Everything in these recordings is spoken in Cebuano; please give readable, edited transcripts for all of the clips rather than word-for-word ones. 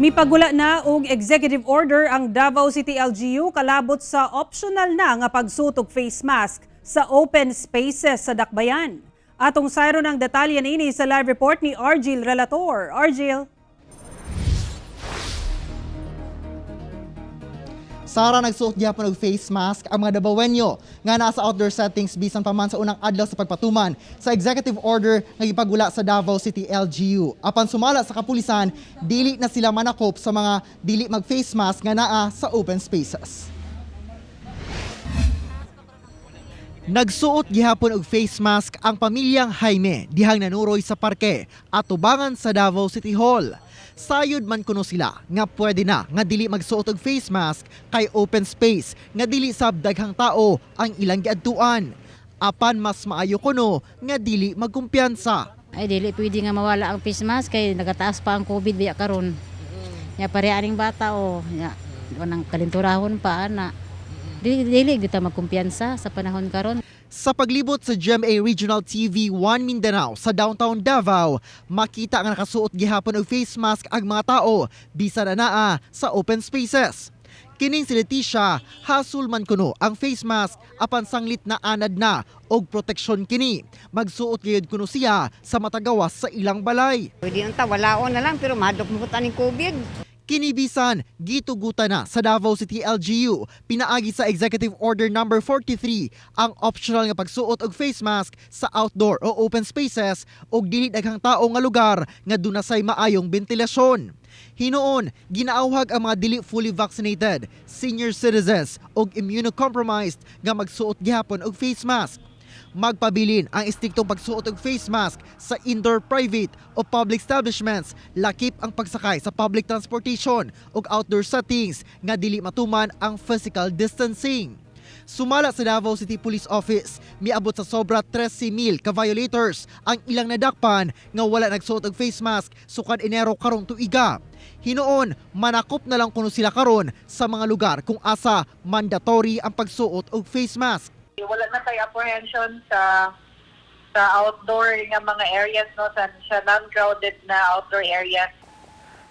Mipagula na og executive order ang Davao City LGU kalabot sa optional na nga pagsuot og face mask sa open spaces sa Dakbayan. Atong sayron ang detalye niini sa live report ni Argil Relator. Argil. Sara, nagsuot gihapon og face mask ang mga Dabawenyo nga naa sa outdoor settings bisan pa man sa unang adlaw sa pagpatuman sa executive order nga gipagula sa Davao City LGU. Apan sumala sa kapulisan, dili na sila manakop sa mga dili mag face mask nga naa sa open spaces. Nagsuot gihapon og face mask ang pamilyang Jaime dihang nanuroy sa parke at tubangan sa Davao City Hall. Sayod man kuno sila nga pwede na nga dili magsuot og face mask kay open space nga dili sab daghang tao ang ilang giadtuan. Apan mas maayo kuno nga dili magkumpiyansa. Ay, dili pwede nga mawala ang face mask kay nagataas pa ang COVID biya karon. Nya pare aning bata o nya nang kalinturahon pa ana. Dili dili gyud ta magkumpiyansa sa panahon karon. Sa paglibot sa GMA Regional TV 1 Mindanao sa downtown Davao, makita nga nakasuot gihapon og face mask ang mga tao bisan anaa sa open spaces. Kining si Leticia, hasul man kuno ang face mask apan sanglit na anad na og proteksyon kini. Magsuot gayud kuno siya sa matagawas sa ilang balay. Pwede unta, walaon na lang, pero madok mo aning COVID. Kinibisan, gitugutan na sa Davao City LGU pinaagi sa Executive Order Number 43 ang optional nga pagsuot og face mask sa outdoor o open spaces og dili daghang tao nga lugar nga duna say maayong bentilasyon. Hinuon, ginaawhag ang mga dili fully vaccinated, senior citizens og immunocompromised nga magsuot gihapon og face mask. Magpabilin ang istriktong pagsuot og face mask sa indoor private o public establishments, lakip ang pagsakay sa public transportation ug outdoor settings nga dili matuman ang physical distancing. Sumala sa Davao City Police Office, miabot sa sobra 13,000 ka violators ang ilang nadakpan nga wala nagsuot og face mask sukad Enero karong tuiga. Hinuon, manakop na lang kuno sila karon sa mga lugar kung asa mandatory ang pagsuot og face mask. Wala na tayo apprehension sa outdoor nga mga areas, no, sa non-crowded na outdoor areas.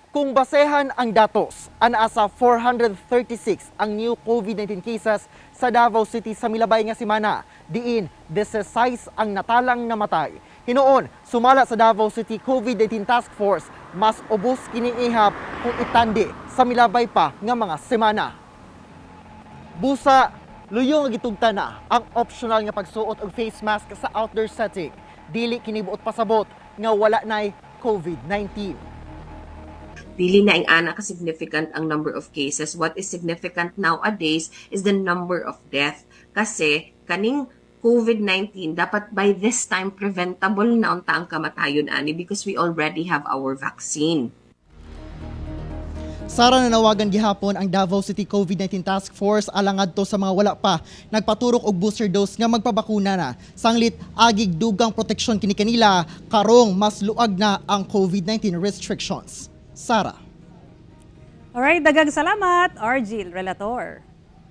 Kung basehan ang datos, anaa sa 436 ang new COVID-19 cases sa Davao City sa milabay nga semana. Diin, 16 ang natalang namatay. Hinuon, sumala sa Davao City COVID-19 Task Force, mas ubos kini ihap kung itandi sa milabay pa nga mga semana. Busa, luyo nga gitugtan na ang optional nga pagsuot og face mask sa outdoor setting. Dili kini buot pasabot nga wala nay COVID-19. Dili na ing-ana ka significant ang number of cases. What is significant nowadays is the number of death. Kasi kaning COVID-19, dapat by this time preventable na unta ang kamatayon ani because we already have our vaccine. Sara, nanawagan gihapon ang Davao City COVID-19 Task Force alang ngadto sa mga wala pa nagpaturok og booster dose nga magpabakuna na. Sanglit agig dugang proteksyon kini kanila karong mas luag na ang COVID-19 restrictions. Sara. Alright, daghang salamat, Argil Relator.